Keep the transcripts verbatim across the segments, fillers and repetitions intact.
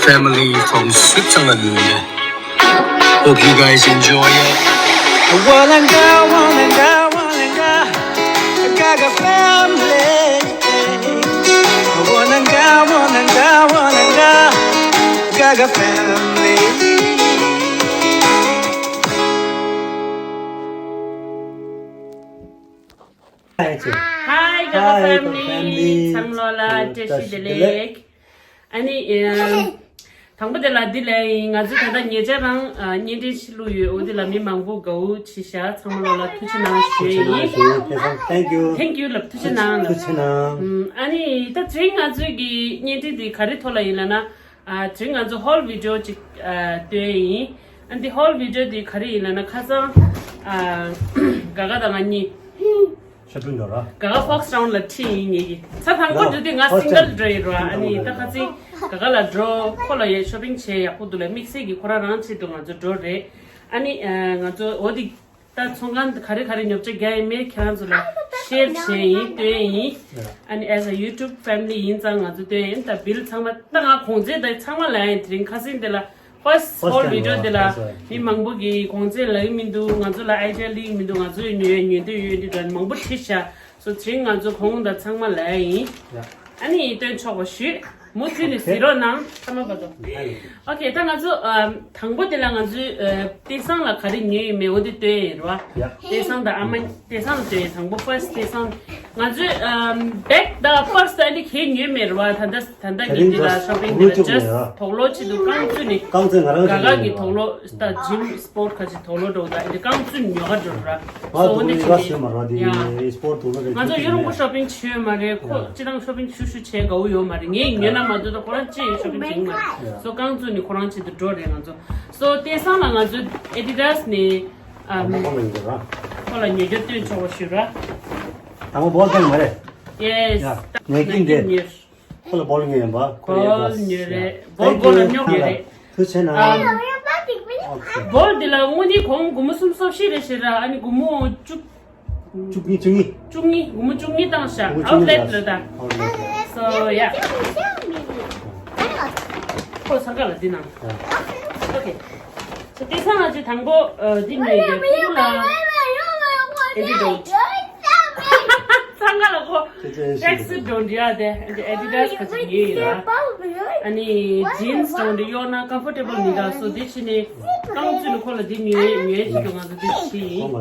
Family from Switzerland. Hope you guys enjoy it. Walanga, walanga, walanga, Gaga family. Walanga, walanga, walanga, Gaga family. Hi, Gaga family. ཚང་མ་ལོ་ལ་བཀྲ་ཤིས་བདེ་ལེགས། ཨ་ནི། དང་པོ་དེ་ལ་འདི་ལས་ཡིན། ང་ཚོ་ད་ལྟ་ཉེ་ཆར་རང་བརྙན་འཕྲིན་ཞིག་བླུགས་ཡོད། འོ་འདི་ལ་མི་མང་པོ་དགའ་བོ་བྱས་ཤག་ཚང་མ་ལོ་ལ་ཐུགས་རྗེ་གནང་ཞུ་ཡིན། Thank you. Thank you ལབ། ཐུགས་རྗེ་གནང་ལབ། ཐུགས་རྗེ་གནང་། ཨ་ནི་ད་དེ་རིང་ང་ཚོའི་གི་བརྙན་འཕྲིན་འདི་ག་རེ་ཐོག་ལ་ཡིན་ལབ་ན། དེ་རིང་ང་ཚོ་ཧོལ་བི་ཌི་ཡོ་ཅིག་སྟོན་ཡིན། ཨ་འདི་ཧོལ་བི་ཌི་ཡོ་འདི་ག་རེ་ཡིན་ལབ་ན། ཁ་སང་། ཨ། ག་ག་དང་ང་གཉིས། ཤོ་པིང་འགྲོ་ར། ག་ག་ཧྥོག་སི་ཊའུན་ལ་ཁྲིད་ཡིན་ངེད་ཀྱིས། ཚ་དང་པོ་འགྲོ་དུས་ང་སིང་གལ་འགྲོ་ཡི་ར། ཨ་ནི་ད་ཁ་སང་ག་ག་ལ་འགྲོ། ཁོ་ལ་ཡ་ཤོ་པིང་བྱས་ཡག་པོ་འདུག་ལབ། དམིགས་བསལ་གྱིས་ཁོ་རང་རང་ཆེད་དུ་ང་ཚོ་འགྲོ་རེད། ཨ་ནི་ང་ཚོ་འོ་དེ་ད་ཚོང་ཁང་ག་རེ་ག་རེ་ཉོ་ཆ་རྒྱག་ཡིན་མེད་ཁྱེད་རང་ཚོ་ལ་ཤེར་བྱས་ཡིན། སྟོན་ཡིན། ཨ་ནི་as a YouTube family ཡིན་ཙང་ང་ཚོ་སྟོན་ཡིན། ད་བིལ་ཚང་མ་ད་ང་གོང་ཚད་ད་ཚང་མ་ལ་ཡིན། དེ་རིང་ཁ་སང་དེ་ལ། ཧྥར་སི་ཊི་ཧོལ་བི་ཌི་ཡོ་དེ་ལ་མི་མང་པོ་གིས་གོང་ཚད་ལབ་ཀྱི་མི་འདུག་ང་ཚོ་ལ་ཨའི་ཌི་ཡ་ལེན་གྱི་མི་འདུག་ང་ཚོ་ཡི་ཉོ་ཡ་ཉོ་འདོད་ཡོད་འདི་འདྲ་མང་པོ་བྲིས་ཤག་སོ་དེ་རིང་ང་ཚོ་གོང་དང་ཚང་མ་ལབ་ཡ་ཡིན། ཨ་ནི་སྟོན་ཆོག་པ་ཞུས། མུ་མཐུད་ནས་གཟིགས་རོགས་གནང་། ཐ་མ་བར་དུ། ཨོ་ཁེ། ད་ང་ཚོ་དང་པོ་དེ་ལ་ང་ཚོས་ཏེ་སང་ལ་ག་རེ་ཉོས་ཡོད་མེད་འོ་དེ་སྟོན་ཡིན་རོ། ཏེ་སང་དང་ཨ་མ། ཏེ་སང་ལ་སྟོན་ཡིན། དང་པོ་ཧྥར་སི་ཊི་ཏེ་སང་། ང་ཚོས་བེག་དང་པར་སི་དང་ཨ་ནི་གས་ཉོས་མེད་རོ། ད་ལྟ། ད་ལྟ་གི་འདི་ལ་ཤོ་པིང་འདི་ལ་ཇ་སི་ཊི་དོགས་སློང་ཆེད་དུ་རྐང་བཙུགས་ནས། རྐང་བཙུགས་ང་རང་ག་ག་གི་དོགས་སློང་ད་ཇིམ་སི་པོར་ཊི་ཁ་ཅིག་དོགས་སློང་འགྲོ་ད་འདི་རྐང་བཙུགས་ཉོ་ག་འགྲོ་ར། ང་སོ་འོ་འདི་དུ་ཆེ་ཡ་ཡིན། སེ་མ་ར་འདི་ཡ་སི་པོར་ཊི་དོགས་སློང་རེད། ང་ཚོ་ཡུ་རོབ་ཀྱི་ཤོ་པིང་བྱེད་ཡོད་མ་རེད། ཁོ་ཡ་སྤྱིར་བཏང་ཤོ་པིང་ཞུ་ཞུ་བྱེད་དགའ་བོ་ཡོད་མ་རེད། ངས་ཉོས་ན་མ་གཏོགས་ད་ཁོ་རང་ཅི་ཡང་ཤོ་པིང་བྱེད་ཀྱི་མ་རེད། སོ་རྐང་བཙུགས་ནས་ཁོ་རང་ཆེད་དུ་འགྲོ་རེད་ང་ཚོ། སོ་ཏེ་སང་ལ་ང་ཚོ་ཨེ་ཌི་ཌ་སི་ནས་ཨམ་ད་ཁོ་ལ་ཉོ་ར། ཁོ་ལ་ཉོ་རྒྱུ་སྟོན་ཆོག་པ་ཞུ་ར། དང་པོ་བོལ་ཐོན་མ་རེད། ཡེ་སི། ཡ། ངས་ཀིང་དེ། ཁོ་ལ་བོལ་ཉོས་ཡིན་པ། ཁོ་ལ་ཡ་བོལ་ཉོས་རེད། བོལ་བོལ་ལ་ཉོ་ཉོས་རེད། ཐུགས་རྗེ་གནང་། ཨ། ཨོ་ཁེ། བོལ་འདི་ལ་དངོས་གནས་གོང་སྒོར་མོ་སུམ་སོ་བཞི་རེད་ཟེར་ར། ཨ་ནི་སྒོར་མོ་བཅུ། བཅུ་གཉིས། བཅུ་གཉིས། བཅུ་གཉིས། སྒོར་མོ་བཅུ་གཉིས་བཏང་ཤག་སྒོར་མོ་ཨའུ་ཊི་ལེ་ཊི་ལ་ད། ཨའུ་ཊི་ལེ་ཊི། སོ་ཡ། ཁོ་སང་ག་ལ་འདི་ནང་། ཨོ་ཁེ། སོ་ཏེ་སང་ང་ཚོས་དང་པོ་འདི་ཉོས་ཡོད། ཕྲུ་གུ་ལ། ཨེ་ཌི་ཌ་སི། སང་ག་ལ་ཁོ་ཊེག་སི་སུཊ་འདྲ་ཡ་དེ་ཨེ་ཌི་ཌ་སི་ཁ་ཅིག་ཉོས་ཡོད་ར། ཨ་ནི་ཇིན་སི་འདྲ་གཡོག་ན་ཀམ་ཕོར་ཊེ་བལ་མི་འདུག་སོ་འདི་ཕྱིན་ནས་རྐང་བཙུགས་ནས་ཁོ་ལ་འདི་ཉོས་ཉོས་ཅིག་ང་ཚོ་འདི་ཕྱིན་ཡིན།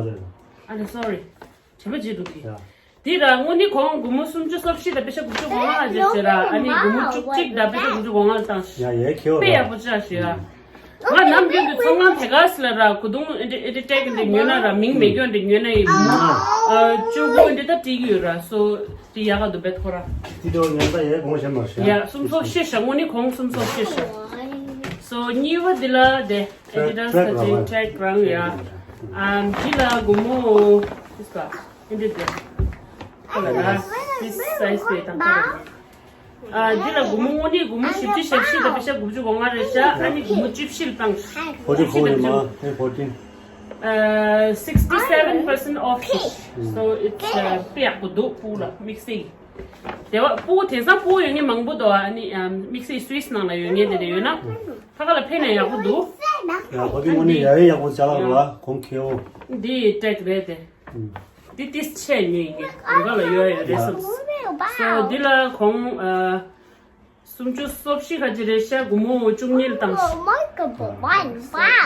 ཨ་ནི་སོ་རི། དྲན་པ་བརྗེད་འདུག་གི། ཡ། འདི་ར་དངོས་གནས་གོང་སྒོར་མོ་སུམ་ཅུ་སོ་བཞི་དང་པེ་ཤ་དགུ་བཅུ་གོ་ལྔ་ལ་བརྗེས་བྱས་ར། ཨ་ནི་སྒོར་མོ་བཅུ་གཅིག་དང་པེ་ཤ་དགུ་བཅུ་གོ་ལྔ་ལ་བཏང་ཤག་ཡ་ཡ་ཁེ་བོ་དཔེ་ར། ཡག་པོ་ཆགས་ཤག་ཡ། ང་ནམ་རྒྱུན་དུ་ཚོང་ཁང་དེ་ག་སི་ལ་ར་གོ་དུང་ཨེ་འདྲ་ཨེ་འདྲ་ཊེག་འདི་ཉོས་ན་ར། མིང་མེད་རྒྱུ་འདི་ཉོས་ན་ཡིན། ཨ། བཅུ་དགུ་ཨེ་འདྲ་ད་བྲིས་ཀྱི་ཡོད་ར། སོ་དེ་ཡག་ག་འདུག་བེད་ཁོ་ར། དེ་དོ་ཉན་ད་ཡ་གོང་ཞན་མ་ཤག་ཡ་སུམ་སོ་བཞི་ཤག་དངོས་གནས་གོང་སུམ་སོ་བཞི་ཤག་སོ་གཉིས་པ་འདི་ལ་དེ། ཨེ་ཌི་ཌ་སི་ཁ་ཅིག་ཊེག་རང་ཡ། ཨམ་འདི་ལ་སྒོར་མོ། ཨིས་པ། ཨེ་འདྲ་དེ། ཁོ་ལ་ཡ། ཏིས་སའི་ཛི་དེ་དང་ཁ་རེ། ཨ་འདི་ལ་སྒོར་མོ་དངོས་གནས་སྒོར་མོ་བཞི་བཅུ་ཞེ་བཞི་དང་པེ་ཤ་དགུ་བཅུ་གོ་ལྔ་རེད་ཤག་ཨ་ནི་སྒོར་མོ་བཅུ་བཞི་ལ་བཏང་། ཕོར་ཊི་ཕོར་ཡིན་མ། ཨེ་ཕོར་ཊི། ཨ་སིགས་ཊི་སེ་ཝེན་པར་སེན་ཊི་ཨོཕ་ཤག་སོ་ཨིཊ་སི་དཔེ་ཡག་པོ་འདུག་སྤུ་གུ་ལ་དམིགས་བསལ་གྱི། དེ་བ་སྤུ་གུ་དེང་སང་སྤུ་གུ་ཡོད་མཁན་མང་པོ་འདུག་ཨ་ནི་ཨམ་དམིགས་བསལ་སུད་སི་ནང་ལ་ཡོད་མཁན་དེ་འདྲ་ཡོད་ན། ཕ་ག་ལ་ཕེབས་ན་ཡག་པོ་འདུག་ཡ་ཕ་གི་དངོས་གནས་ཡ་ཡ་ཡག་པོ་ཅ་ལག་རེད་བ། གོང་ཁེ་བོ། འདི་ཊེག་རེད་དེ། འདི་ཏིས་ཆེ་ཉོས་ཡིན་ངས། དགུན་ཁ་ལ་གཡོལ་ཡ་ཡོད་རེད་བསམས། སོ་འདི་ལ་གོང་ཨ་སུམ་ཅུ་སོ་བཞི་ཁ་ཅིག་རེད་ཤག་སྒོར་མོ་བཅུ་གཉིས་ལ་བཏང་ཤག་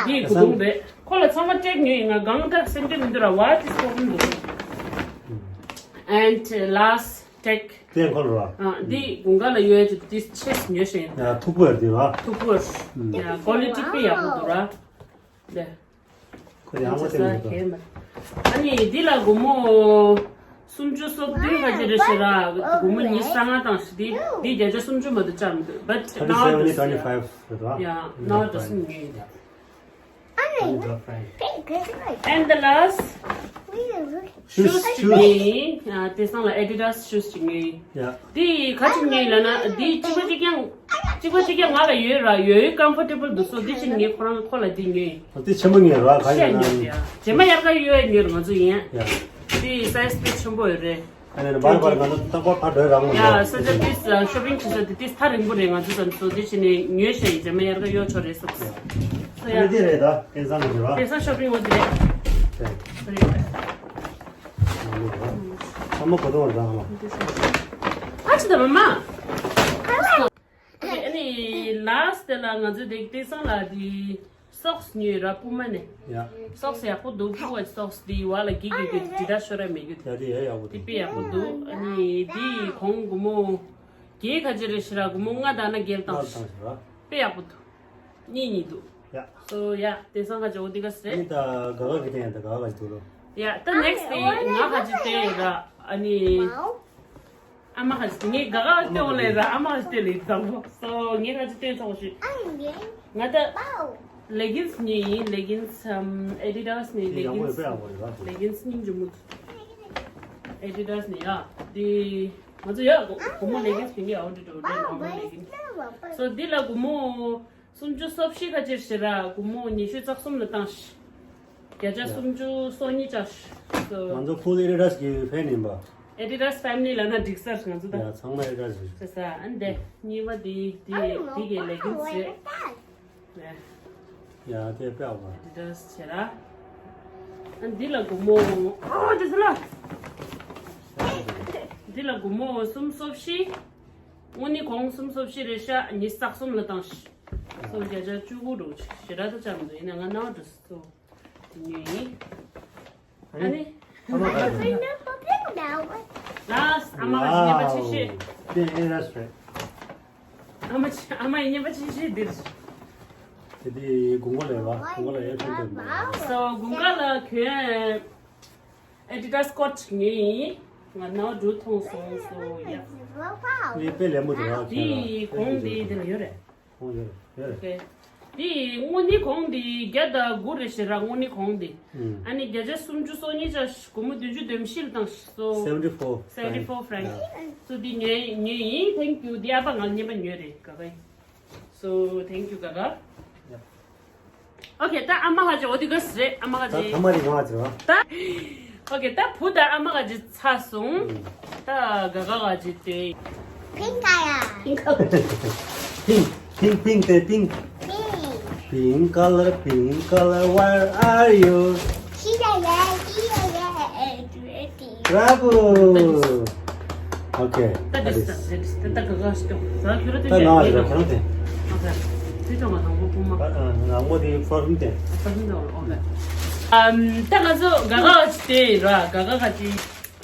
འདི་སྒོར་དགུ་རེད། ཁོ་ལ་ཚང་མ་ཊེག་ཉོས་ཡིན། ང་གང་ལྟར་སེམས་ཁྲལ་མི་འདུག་ར་བ། ཏིས་ཀོ་ཧུམ་འདུག And last ཊེག་དེ་ཁོ་ལ་ར། ཨ་འདི་དགུན་ཁ་ལ་གཡོལ་ཡ་ཅིག་ཏིས་ཆེ་ཉོས་ཤག་ཡ་ཐུག་པོ་ཡ་འདི་ར། ཐུག་པོ། ཡ་ཀོ་ལི་ཊི་དཔེ་ཡག་པོ་འདུག་ར། དེ། ཁོ་ཡང་མ་བསྟན་མི་འདུག་ཨ་ནི་འདི་ལ་སྒོར་མོ་སུམ་ཅུ་སོ་བདུན་ཁ་ཅིག་རེད་ཤག་ར། སྒོར་མོ་ཉི་ཤུ་རྩ་ལྔ་བཏང་ཤག་འདི་འདི་བརྒྱ་ཆ་སུམ་ཅུ་མ་གཏོགས་བཅག་མི་འདུག But now it doesn't. ཡ་now it doesn't mean. And the last ཤུས་ཅིག་ཉོས་ཡིན། ཨ་དེང་སང་ལ་ཨེ་ཌི་ཌ་སི་ཤུས་ཅིག་ཉོས་ཡིན། ཡ། འདི་ག་ཅིག་ཉོས་ཡིན་ལབ་ན་འདི་གཅིག་པ་གཅིག་རྐྱང་། གཅིག་པ་གཅིག་རྐྱང་ང་ལ་ཡོད་ར། ཡོད་ཡོད་ཀམ་ཕོར་ཊེ་བལ་འདུག་སོ་འདི་ཅིག་ངས་ཁོ་རང་ཁོ་ལ་འདི་ཉོས་ཡིན། འདི་ཆེན་པོ་ཉོས་ར། ག་ཤས་ཉོས་ཡིན་ཡ། རྗེས་མ་ཡར་ཁ་གཡོལ་ཡ་ཉོས་ར་ང་ཚོ་ཡིན། ཡ། འདི་སའི་ཛི་དཔེ་ཆེན་པོ་ཡོད་རེད། ཨ་ནི་བར་བར་ང་ཚོ་རྟག་པར་ཕར་སྡོད་རང་མོ་ཡ་ས་ཆ་ཏིས་ཤོ་པིང་བྱེད་ས་དེ་ཏིས་ཐག་རིང་པོ་རེད། ང་ཚོ་ཙམ་ཚོ་དེ་བྱས་ནས་ཉོས་ཤ་ཡི་ཇ་མ་ཡར་ག་གཡོ་ཆོག་རེད་སོགས། སོ་ཡ། ཨ་ནི་དེ་རེད་ད་དེང་སང་གི་རེད་བ། དེང་སང་ཤོ་པིང་འོ་དེ་རེད། རེད། ཨ་མ་གོ་དོ་བར་ད་ཨ་མ། ཨ་ཅི་ད་མ་མ། ཨ་ནི་ལ་སི་ཊི་ལ་ང་ཚོ་དེ་དེང་སང་ལ་དེ། སོག་སི་ཉོས་ར་པུ་མ་ནས། ཡ། སོག་སི་ཡག་པོ་འདུག་པུ་མ་སོག་སི་དེ་བ་ལ་གི་གི་གི་ཇི་ད་ཤོ་ར་མེད་རྒྱུ་དེ། ཡ་དེ་ཡ་ཡག་པོ་དེ་འདུག་དཔེ་ཡག་པོ་འདུག་ཨ་ནི་དེ་གོང་སྒོར་མོ་བརྒྱད་ག་ཅི་རེད་ཤི་ར་སྒོར་མོ་ལྔ་དང་ན་བརྒྱད་བཏང་ལྔ་ཤི། བཏང་ཤི་ར། དཔེ་ཡག་པོ་འདུག་གཉིས་གཉིས་འདུག་ཡ། སོ་ཡ་དེང་སང་ཁ་ཅིག་འོ་དེ་ག་སི་རེད། ཨ་ནི་ད་ག་ག་གི་སྟེང་ཡ་ད་ག་ག་ག་ཅིག་འདུག་ལོ། ཡ་ད་ནེག་སི་ཊི་དེ་ང་ཁ་ཅིག་སྟེང་ཡ་ད་ཨ་ནི། ཨ་མ་ཁ་ཅིག་ངས་ག་ག་སྟེང་ལ་ཡ་ད་ཨ་མ་ཁ་ཅིག་སྟེང་ལ་ཡ་ད་བོ། སོ་ངས་ཁ་ཅིག་སྟེང་ཚོགས་ཤིག་ང་ད་ལེ་གིན་སི་ཉོས་ཡིན། ལེ་གིན་སི་ཨམ་ཨེ་ཌི་ཌ་སི་ནས་ལེ་གིན་སི། ལེ་གིན་སི་སྙིང་རྗེ་མོ་འདུག་ཨེ་ཌི་ཌ་སི་ནས་ཡ། དེ་ང་ཚོ་ཡ་སྒོར་མོ་ལེ་གིན་སི་གྱོན་གྱི་ཡོད་འདྲ་འདྲ་རེད། ནོར་མལ་ལེ་གིན་སི། སོ་འདི་ལ་སྒོར་མོ་སུམ་ཅུ་སོ་བཞི་ཁ་ཅིག་ཞེ་ར་སྒོར་མོ་ཉི་ཤུ་རྩ་གསུམ་ལ་བཏང་ཤི། བརྒྱ་ཆ་སུམ་ཅུ་སོ་གཉིས་ཆགས་ཤི། སོ་ང་ཚོ་ཕུལ་ཨེ་ཌི་ཌ་སི་གི་ཕེན་ཡིན་པ། ཨེ་ཌི་ཌ་སི་ཕེ་མི་ལི་ལབ་ན་འགྲིག་ས་རེད་ང་ཚོ་ད། ཡ་ཚང་མ་ཨེ་ཌི་ཌ་སི་རེད། ཟེར་ས་ཨ་འདི་གཉིས་པ་འདི་འདི་འདི་གི་ལེ་གིན་སི་རེད། ཡ་དེ་དཔེ་ཡག་པོ། ཨེ་ཌི་ཌ་སི་བྱས་ར། ཨ་འདི་ལ་སྒོར་མོ་ཨོ་དེ་ཚོ་ལ། འདི་ལ་སྒོར་མོ་སུམ་སོ་བཞི། དངོས་གནས་གོང་སུམ་སོ་བཞི་རེད་ཤག་ཉི་ཤུ་རྩ་གསུམ་ལ་བཏང་ཤག་སོ་བརྒྱ་ཆ་བཅུ་དགུ་འགྲོ་ཤག་ཞེ་དྲག་ཏུ་ཆགས་མི་འདུག་ཡིན་ན་ང་རྣ་བ་འགྲོ་སོ་དེ་ཉོས་ཡིན། ཨ་ནི། ཨ་མ་ག་རེ། ལགས་ཨ་མ་ག་ཅི་ཉེས་པ་ཆེ་ཤོས། དེ་ཨེ་ར་སི་རེད། ཨ་མ་ཆེ་ཨ་མ་ཡི་ཉེས་པ་ཆེ་ཤོས་འདིར། དེ་དེ་དགུན་ཁ་ལས་བ་དགུན་ཁ་ལ་ཡར་ཐོན་ཐོན་མ། སོ་དགུན་ཁ་ལ་གྱོན། ཨེ་ཌི་ཌ་སི་ཀོཊ་ཉོས་ཡིན། ང་རྣ་བ་འགྲོ་ཐོང་སོང་སོ་ཡ། ངས་དཔེ་ལེན་པོ་དེ་ར་ཁྱེད་ལ་དེ་གོང་དེ་དེ་ལ་ཡོད་རེད། ཁོང་ཡོད་རེད། ཡོད་རེད། དེ་དངོས་གནས་གོང་དེ་བརྒྱ་དང་དགུ་རེ་ཞེ་ར་དངོས་གནས་གོང་དེ། ཨ་ནི་བརྒྱ་ཆ་སུམ་ཅུ་སོ་གཉིས་ཆ་སྒོར་མོ་བདུན་ཅུ་དོན་བཞི་ལ་བཏང་སོ། seventy four seventy four franc. སོ་དེ་ཉོས་ཉོས་ཡིན། Thank you. དེ་ཨ་ཕ་ང་ལ་རྔན་པ་ཉོས་རེད་ག་ག་ཡིན། So thank you ག་ག་ཨོ་ཁེ་ད་ཨ་མ་ག་ཅི་འོ་དེ་ག་སི་རེད་ཨ་མ་ག་ད་ཅི། ཐ་མ་རི་ང་ཅི་ར། ད། ཨོ་ཁེ་ད་བུ་ད་ཨ་མ་ག་ཅི་ཚ་སོང་། ད་ག་ག་ག་ཅི་དེ། Pink color. Pink color. Pink, pink, pink, pink. Pink. Pink color, pink color, where are you? Here I am, here I am, ready. Bravo. Okay. ད་དེ་ད་དེ་ད་ག་ག་ཞིག་ད་ཁྱོད་ར་ད་ན་རེ་ཁྱོད་དེ། ཨོ་ཁེ། དེ་ད་ང་དང་པོ་ཕུ་མ། ང་མོ་དེ་ཕར་ཕུམ་དེ། ཕར་ཕུམ་དེ་ཨོ་ཁེ། ཨམ་ད་ང་ཚོ་ག་ག་ཅི་དེ་ར་ག་ག་ག་ཅི།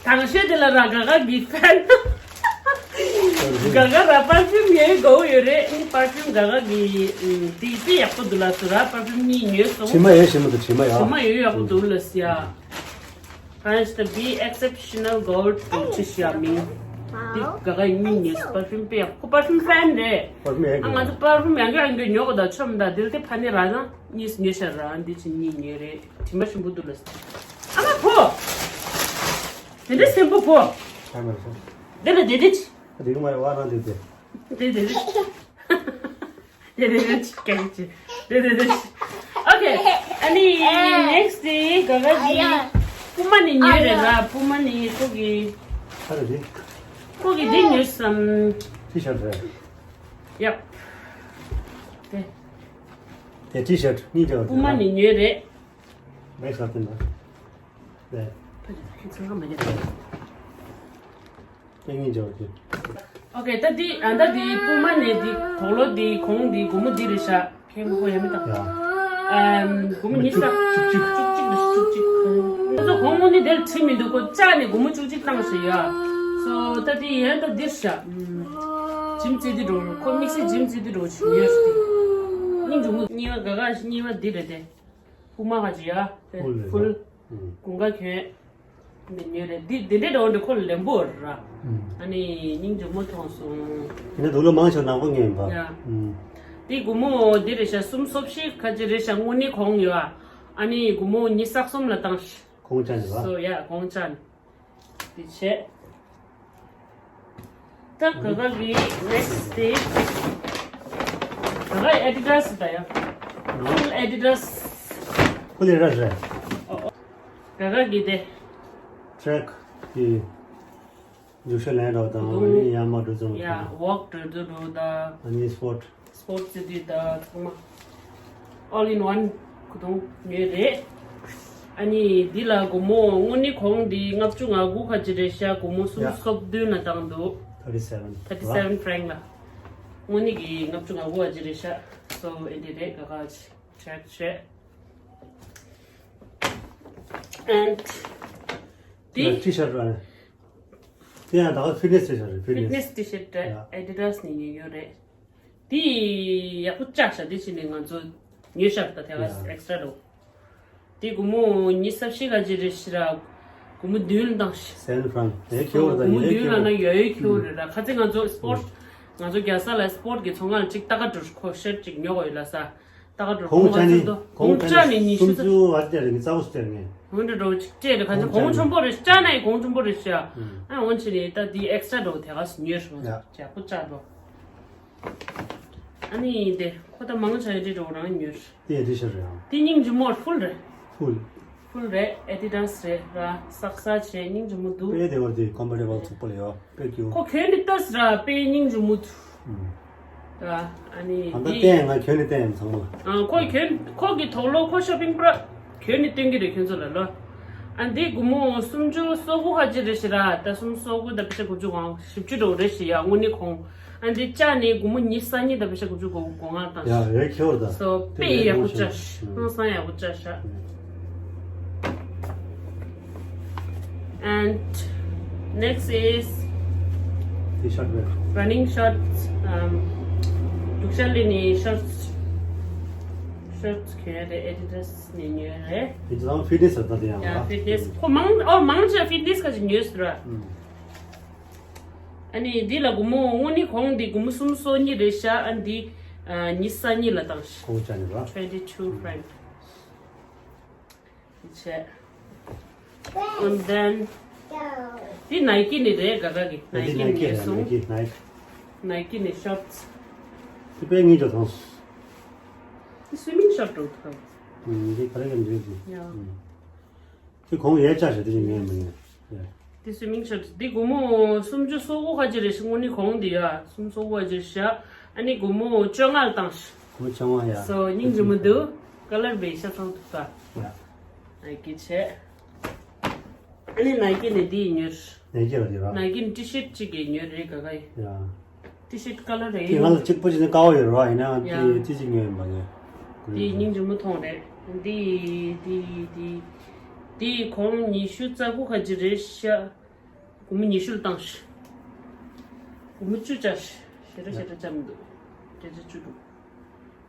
དང་ཤོས་དེ་ལ་ར་ག་ག་གི་ཕན། ག་ག་ར་པར་ཕིའུམ་ཡོད་དགོས་ཡོད་རེད། ཨ་ནི་པར་ཕིའུམ་ག་ག་གི་དེ་དཔེ་ཡག་པོ་འདུག་ལ་སུ་ར་པར་ཕིའུམ་གཉིས་ཉོས་སོང་། དྲི་མ་ཡོད་ཞིམ་པོ་འདུག་དྲི་མ་ཡོད། དྲི་མ་ཡོད་ཡག་པོ་འདུག་ལ་སི་ཡ། ག་ཡང་ཞིག་ད་བི་ཨེག་སེབ་ཤི་ནལ་གོལ་ཌི་འདུག་ཅི་ཤི་ཡ་མིང་། དེ་ག་ག་གཉིས་ཉོས་སོང་། པར་ཕིའུམ་དཔེ་ཡག་ཁོ་པར་ཕིའུམ་ཕན་རེད། པར་ཕིའུམ་ཡག་ཨ་ང་ཚོ་པར་ཕིའུམ་ཡག་གི་ཡག་གི་ཉོ་གོ་ད་ཆོམ་ད་དེ་ལ་དེ་ཕ་ནི་ར་ན་གཉིས་ཉོས་ཤ་ར་འདི་ཅི་གཉིས་ཉོས་རེད། དྲི་མ་ཞིམ་པོ་འདུག་ལ་སི། ཨ་མ་ཕོ། དེ་འདྲ་སེམས་པོ་ཕོ། ཁ་མེར་ཤོ། དེ་ལ་དེ་དེ་ཅི། དེ་གི་མ་རེད་བ་རང་དེ་དེ། དེ་དེ་དེ་ཅི། དེ་དེ་དེ་ཅི་སྐད་ཅི། དེ་དེ་དེ་ཅི། ཨོ་ཁེ། ཨ་ནི་ནེག་སི་ཊི་དེ་ག་ག་གི་པུ་མ་ནི་ཉོས་རེད་ལ་པུ་མ་ནི་ཁོ་གི་ཁ་རེ་དེ། ཁོ་གི་དེ་ཉོས་སམ། ཊི་ཤར་རེད། ཡབ། དེ། དེ་ཊི་ཤར་གཉིས་ཀྱང་པུ་མ་ནི་ཉོས་རེད། མེག་སར་ཏིན་ལ། ལས། ཕ་གི་ཚང་མ་མ་རྒྱབ། ཏིང་ངེ་འཇོག་གི། ཨོ་ཁེ་ད་འདི་ཨ་ད་འདི་པུ་མ་ནས་འདི་དོག་ལོ་འདི་གོང་འདི་སྒོར་མོ་འདི་རེད་ཤག་ཁེ་མོ་ཁོ་ཡ་མི་དང་། ཡ། ཨམ་སྒོར་མོ་ཉི་ཤུ་རྩ་བཅུ་གཅིག་བཅུ་གཅིག་བཅུ་གཅིག་ཁོ་ཚོ་གོང་འོག་ནི་དེར་ཁྲིད་མི་འདུག་ཁོ་ལྕགས་ནས་སྒོར་མོ་བཅུ་གཅིག་བཏང་ཤག་ཡ། སོ་ད་འདི་ཡན་ད་འདིར་ཤག་ཇིམ་རྩེ་འདི་འགྲོ་ཁོ་དམིགས་བསལ་ཇིམ་རྩེ་འདི་འགྲོ་ཆུ་ཡོད་ཤག་སྙིང་རྗེ་མོ་གཉིས་པ་ག་ག་ཤི་གཉིས་པ་འདི་རེད་དེ། ཕུ་མ་ག་ཅི་ཡ། ཕུལ་རེད་ཕུལ། ཨུ། དགུན་ཁ་གྱོན། འདི་ཉོས་རེད། འདི་འདི་འདྲའི་འགྲོ་འདི་ཁོ་ལ་ལེན་པོ་ར། ཨུ། ཨ་ནི་སྙིང་རྗེ་མོ་མཐོང་སོང་། དེ་ནས་དུག་ལོག་མང་ཆེ་ནག་པོ་ངན་པ། ཡ། ཨུ། འདི་སྒོར་མོ་འདི་རེད་ཤག་སུམ་སོ་བཞི་ག་ཅི་རེད་ཤག་དངོས་གནས་གོང་ཡོད་ཨ། ཨ་ནི་སྒོར་མོ་ཉི་ཤུ་རྩ་གསུམ་ལ་བཏང་ཤག་གོང་ཆ་འདི་བ། སོ་ཡ་གོང་ཆ། དེ་བྱས། ད་ག་ག་གི་ནེག་སི་དེ། ག་ག་ཨེ་ཌི་ཌ་སི་ད་ཡ། ཕུལ་ཨེ་ཌི་ཌ་སི། ཕུལ་ཨེ་ཌི་ཌ་སི་རེད། ཨོ་ཨོ། ག་ག་གི་དེ། ཊེག་གི། རྒྱུག་ཤར་ལེན་རོགས་དང་། ཨ་ནི་ཡར་མར་འགྲོ་ཙམ། ཡ་ཝོག་འགྲོ་འགྲོ་རོགས་དང་། ཨ་ནི་སྤོར་ཊི། སྤོར་ཊི་ཟེར་དུས་ད་ཚང་མ་ཨོལ་ཨིན་ཝན་གོ་དུང་ཉོས་རེད། ཨ་ནི་འདི་ལ་སྒོར་མོ་དངོས་གནས་གོང་འདི་ལྔ་བཅུ་ང་དགུ་ཁ་ཅིག་རེད་ཤག་སྒོར་མོ་སུམ་ཅུ་སོ་བདུན་ལ་བཏང་འདུག thirty seven thirty seven franc ལ། དངོས་གནས་ཀྱི་ལྔ་བཅུ་ང་དགུ་ཁ་ཅིག་རེད་ཤག་སོ་ཨེ་འདི་རེད། ག་ག་ཅིག་ཅེག་བྱས། And འདི་ཊི་ཤར་རེད། དེ་ཡང་ད་ཕིཊ་ནེ་སི་ཊི་ཤར་རེད། ཕིཊ་ནེ་སི། ཕིཊ་ནེ་སི་ཊི་ཤར་རེད། ཡ། ཨེ་ཌི་ཌ་སི་ནས་ཉོས་ཡོད་རེད། དེ་ཡག་པོ་བཅག་ཤག་དེ་ཕྱིན་ནས་ང་ཚོ་ཉོས་ཤག་ད་དེ་ག་ཡ། ཨེག་སི་ཊ་ར་འགྲོ། དེ་སྒོར་མོ་ཉི་ཤུ་རྩ་བཞི་ག་ཅིག་རེད་ཤག་ར། སྒོར་མོ་བདུན་ལ་བཏང་ཤག seven franc དེ་ཁེ་བོ་རེད། ད་སྒོར་མོ་ཡིན་ན་བདུན་ལ་ན་ཡ་ཡོད་ཁེ་བོ་རེད་ར། ཁ་ཚིག་ང་ཚོ་སྤོར་ཊི། ང་ཚོ་རྒྱལ་ས་ལ་སྤོར་ཊི་གི་ཚོང་ཁང་ལ་གཅིག་ལྟ་ག་འགྲོ། ཁོ་ཤར་ཊི་གཅིག་ཉོ་དགོས་ཡོད་ལ་ས། ད་ག་འགྲོ། གོང་ཆ་ནི། གོང་ཆ་ནི་ཉི་ཤུ་རྩ། སུམ་ཅུ་བར་དེ་རེད། ངས་རྩ་བོ་སྟེར་ངས། འོན་ཏེ་འགྲོ་ཅིག་སྤྲད་རེད། གང་ཅི་གོང་ཆེན་པོ་རེད། ཅ་ནའི་གོང་ཆེན་པོ་རེད་ཤག་ཨ་འོན་ཆེ་ནི་ད་དེ་ཨེག་སི་ཊ་ར་འགྲོ་དེ་ག་སུ་ཉོས་རེད། ཡ། ཅག་པོ་ཅག་འགྲོ། ཨ་ནི་དེ་ཁོ་ད་མང་ཆ་ཡོད་དེ་འགྲོ་རང་ཉོས། དེ་ཡ་དེ་ཤར་རེད་ཨང་། དེ་སྙིང་རྗེ་མོ་ཕུལ་རེད། ཕུལ། ཕུལ་རེད། ཨེ་ཌི་ཌ་སི་རེད་ར། སག་སག་བྱས་སྙིང་རྗེ་མོ་འདུག་དཔེ་བདེ་བར་དེ་ཀམ་ཕོར་ཊེ་བལ་ཚུགས་པོ་ལ་ཡོད། དཔེ་སྐྱིད་པོ། ཁོ་གྱོན་ནི་ལྟས་ར་དཔེ་སྙིང་རྗེ་མོ་འདུག་ཨུམ། ར། ཨ་ནི་ད་ལྟ་འདི་བསྟན་ང་གྱོན་ནི་བསྟན་ཡང་ཚང་མ། ཨ་ཁོ་གྱོན་ཁོ་གི་དོག་ལོ་ཁོ་ཤོ་པིང་པྲ་གྱོན་ནི་སྟོན་གི་རེད་ཁྱོད་ཚོ་ལ་ལོ། ཨ་འདི་སྒོར་མོ་སུམ་ཅུ་སོ་དགུ་ཁ་ཅིག་རེད་ཤག་ར། ད་སུམ་ཅུ་སོ་དགུ་ད་པེ་ཤ་དགུ་བཅུ་གོ་ལྔ་བཞི་བཅུ་འགྲོ་རེད་ཤག་ཡ་དངོས་གནས་གོང་། ཨ་འདི་ལྕགས་ནི་སྒོར་མོ་ཉི་ཤུ་རྩ་གཉིས་ད་པེ་ཤ་དགུ་བཅུ་གོ་གོ་ལྔ་བཏང་ཡ། ཤག་ཡོད་ཁྱོད་ད། སོ་དཔེ་ཡག་པོ་བཅག་ཤག་ཧང་སང་ཡག་པོ་བཅག་ཤག And next is དེ་ཤོར་ཊི་རེད། Running shorts. Um, རྒྱུག་ཤར་ལས་ནི་ཤོར་ཊི། ཤོར་ཊི་གྱོན་རེད། ཨེ་ཌི་ཌ་སི་ནས་ཉོས་རེད། དེ་ཚང་ཕིཊ་ནེ་སི་རེད་ད། དེ་ཡང་ཡ་ལ་ཕིཊ་ནེ་སི། ཁོ་མང་ཨོ་མང་ཆེ་ཕིཊ་ནེ་སི་ག་ཅིག་ཉོས་ཟེར་ར། ཨུམ། ཨ་ནི་འདི་ལ་སྒོར་མོ་དངོས་གནས་གོང་འདི་སྒོར་མོ་སུམ་ཅུ་སོ་གཉིས་རེད་ཤག་ཨ་འདི་ཨ་ཉི་ཤུ་རྩ་གཉིས་ལ་བཏང་ཤག་གོང་ཆ་ནི་ར། Twenty two franc. དེ་བྱས། And then འདི་ནའི་ཀི་ནི་རེད། ག་ག་གི་ནའི་ཀི་ནི་ཉོས་སོང་། ནའི་ཀི་ནའི་ཀི་ནའི་ཀི་ནི་ཤོར་ཊི། དེ་དཔེ་ངེས་ཀྱང་ཐང་། དེ་སུའི་མིང་ཤོར་ཊི་འགྲོ་ཐང་། ཨུམ། འདི་ག་རེ་ག་འདྲ་ཡོད་ཀྱི། ཡ། ཨུམ། དེ་གོང་ཡས་བཅག་ཤག་དེ་ཅིག་ངས་མ་ཡིན། ཡ། དེ་སུའི་མིང་ཤོར་ཊི། འདི་སྒོར་མོ་སུམ་ཅུ་སོ་དགུ་ཁ་ཅིག་རེད་ཤག་དངོས་གནས་གོང་འདི་ཡ་སུམ་ཅུ་སོ་དགུ་ཁ་ཅིག་རེད་ཤག་ཨ་ནི་སྒོར་མོ་བཅོ་ལྔ་ལ་བཏང་ཤག་སྒོར་མོ་བཅོ་ལྔ་ཡ། སོ་སྙིང་རྗེ་མོ་འདུག་ཀ་ལར་བེ་ཤ་ཚང་ཐུག་ད། ཡ། ཨ་ཀི་བྱས། ཨ་ནི་ནའི་ཀི་ནས་འདི་ཉོས། ནའི་ཀི་ལ་དེ་ར། ནའི་ཀི་ནས་ཊི་ཤར་ཊི་གཅིག་གི་ཉོས་རེད། ག་ག་ཡི། ཡ། ཊི་ཤར་ཊི་ཀ་ལར་རེད། དེ་ང་ལ་གཅིག་པོ་ཅིག་ནི་དཀར་པོ་ཡོད་ར། ཡིན་ན་ཡ། དེ་ཅི་ཅིག་ཉོས་ཡིན་པ་ངས། དེ་སྙིང་རྗེ་མོ་མཐོང་རེད། འདི་འདི་འདི་འདི་གོང་ཉི་ཤུ་རྩ་དགུ་ཁ་ཅིག་རེད་ཤག་སྒོར་མོ་ཉི་ཤུ་ལ་བཏང་ཤག་སྒོར་མོ་བཅུ་བཅག་ཤག་ཞེ་དྲག་ཞེ་དྲག་བཅག་མི་འདུག་བརྒྱ་ཆ་བཅུ་འདུག་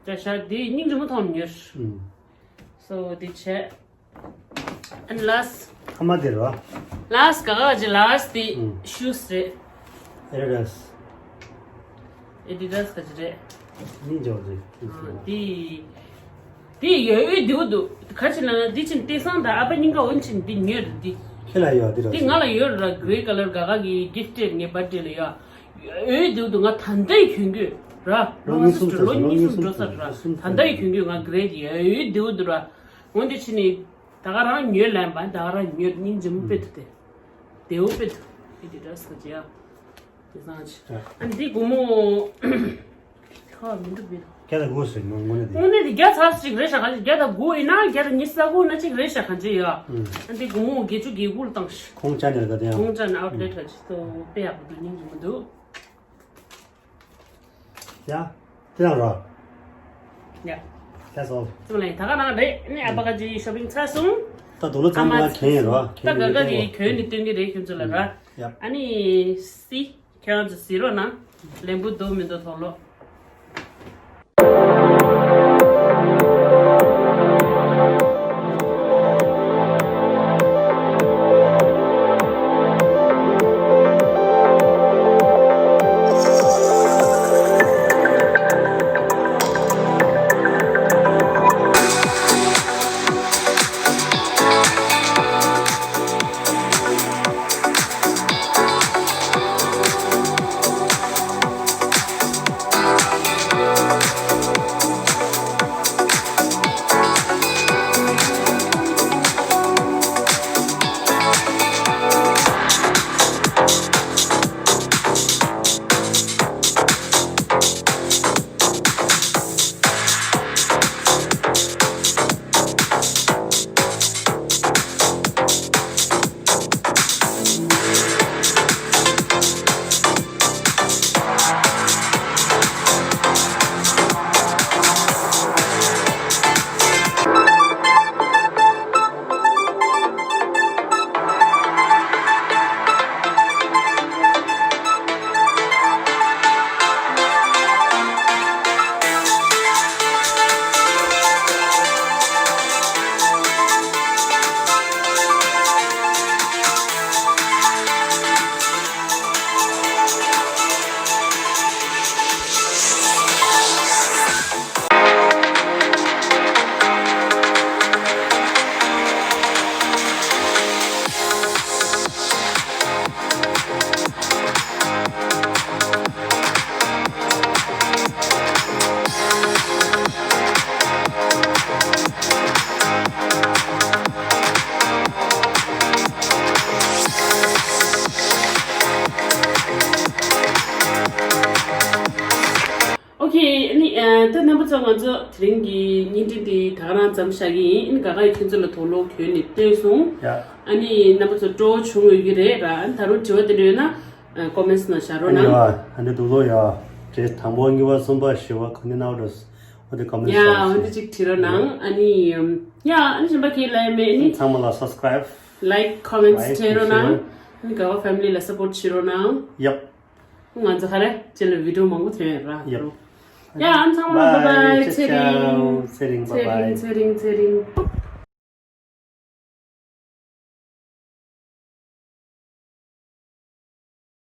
བཅག་ཤག་དེ་སྙིང་རྗེ་མོ་མཐོང་ཉོས། ཨུམ། སོ་དེ་བྱས། And last. ཨ་མ་དེ་རེད་བ། Last ག་ག་ཅི་last དེ་ཨུམ། ཤུ་ཟི་རེད། ཨེ་ཌི་ཌ་སི། ཨེ་ཌི་ཌ་སི་ག་ཅི་རེད། མིང་འཇོག་རེད། ཨ་དེ་དེ་ཡོད་ཡོད་འདུག་འདུག་ག་ཅི་ལ་ན་དེ་ཕྱིན་དེང་སང་ད་ཨ་ཕ་སྙིང་ག་འོན་ཕྱིན་དེ་ཉོས་རེད་དེ། ཁྱེད་ལ་ཡོད་དེ་རེད། དེ་ང་ལ་ཡོད་ར། གྷི་རེ་ཀ་ལར་ག་ག་གི་གྷིཕ་ཊི་སྤྲད་ངའི་བར་ཌེ་ལ་ཡོད། ཡོད་ཡོད་འདུག་འདུག་ང་ད་ལྟ་ཡི་གྱོན་གྱི་ར། ལོ་གཉིས་གསུམ་ལོ་གཉིས་གསུམ་འགྲོ་ས་ར། ད་ལྟ་ཡི་གྱོན་གྱི་ང་གྷི་རེ་ཡོད་ཡོད་འདུག་འདུག་ར། འོན་ཏེ་ཕྱིན་ནི། ད་ག་རང་ཉོས་ལན་པ་ད་ག་རང་ཉོས་སྙིང་རྗེ་མོ་དཔེ་ཐུབ་སྟེ། བདེ་བོ་དཔེ་ཐུབ། ཨེ་ཌི་ཌ་སི་ག་ཅི་ཡ། དེ་སང་ཅི། ཨ་འདི་སྒོར་མོ། ཁ་མི་འདུག་མི་འདུག་བརྒྱ་དང་དགུ་ཟེར་ནོ་དངོས་གནས་དེ། དངོས་གནས་དེ་བརྒྱ་ཚར་ཅིག་རེད་ཤག་ག་ཅི་བརྒྱ་དང་དགུ་ཡིན་ན་བརྒྱ་དང་ཉི་ཤུ་རྩ་དགུ་ན་ཅིག་རེད་ཤག་ག་ཅི་ཡ། ཨ་འདི་སྒོར་མོ་བརྒྱད་ཅུ་གྱ་དགུ་ལ་བཏང་ཤག་ཁོང་ཅག་ནས་ད་དེ་ཡང་། ཁོང་ཅག་ནས་ཨའུ་ཊི་ལེ་ཊི་ག་ཅི་ཏོ་དཔེ་ཡག་པོ་འདུག་སྙིང་རྗེ་མོ་འདུག་ཡ། དེ་རང་རོ། ཡ། That's all. ཙམ་ལ་ཡིན་ད་ག་རང་རེད། ནི་ཨ་ཕ་ག་ཅི་ཤོ་པིང་ཚར་སོང་། ད་དུག་ལོ་ཚང་མ་གན་ཡིན་རོ། ད་ག་ག་ནི་གྱོན་ནི་སྟོན་གི་རེད་ཁྱོད་ཚོ་ལ་ར། ཡ། ཨ་ནི་སི། ཁྱོད་ཚོ་གཟིགས་རོགས་གནང་། ལན་པོ་འདུག་མི་འདུག་དོག་ལོ། ཨ་ནི་ཨ་ད་རྣམ་པ་ཚོ་ང་ཚོ་དེ་རིང་གི་བརྙན་འཕྲིན་འདི་ད་ག་རང་མཚམས་བཞག་གི་ཡིན། ཨ་ནི་ག་ག་ཡིས་ཁྱོད་ཚོ་ལ་དོགས་སློང་བྱུང་ནས་བལྟས་སོང་། ཡ། ཨ་ནི་རྣམ་པ་ཚོ་སྤྲོ་བོ་བྱུང་ཡོད་ཀྱི་རེད་ར། ཨ་ནི་ད་རུང་དྲི་བ་དེ་འདྲ་ཡོད་ན་ཀོ་མེན་ཊི་ནང་བཞག་རོགས་གནང་། ཡ། ཨ་ནི་དུག་ལོ་ཡ། དེ་དང་པོ་གཉིས་པ་གསུམ་པ་བཞི་པ་ག་ནས་ན་འགྲོ། འོ་དེ་ཀོ་མེན་ཊི་ཡ། འོ་དེ་ཅིག་བྲིས་རོགས་གནང་། ཨ་ནི་ཡ། ཨ་ནི་གཞན་པ་གའི་ལབ་ཡ་མེད། ཨ་ནི་ཚང་མ་ལ་སབ་སི་ཀ་རའིབ། ལའིཀ། ཀོ་མེན་ཊི། ལའིཀ་བྱེད་རོགས་གནང་། ཨ་ནི་ག་བ་ཕེ་མི་ལི་ལ་སབ་པོར་ཊི་བྱེད་རོགས་གནང་། ཡབ། ང་ཚོ་ཧ་རེ་ཅེ་ལ་བི་ཌི་ཡོ་མང་པོ་ཐོན་ཡོད་ར། ཡབ། ཡ། ཨ་ནི་ཚང་མ་ལ་བཱའི་བཱའི། བཱའི། ཚེ་ཆའོ། རིང་། ཚེ་རིང་། བཱའི་བཱའི། ཚེ་རིང་། ཚེ་རིང་།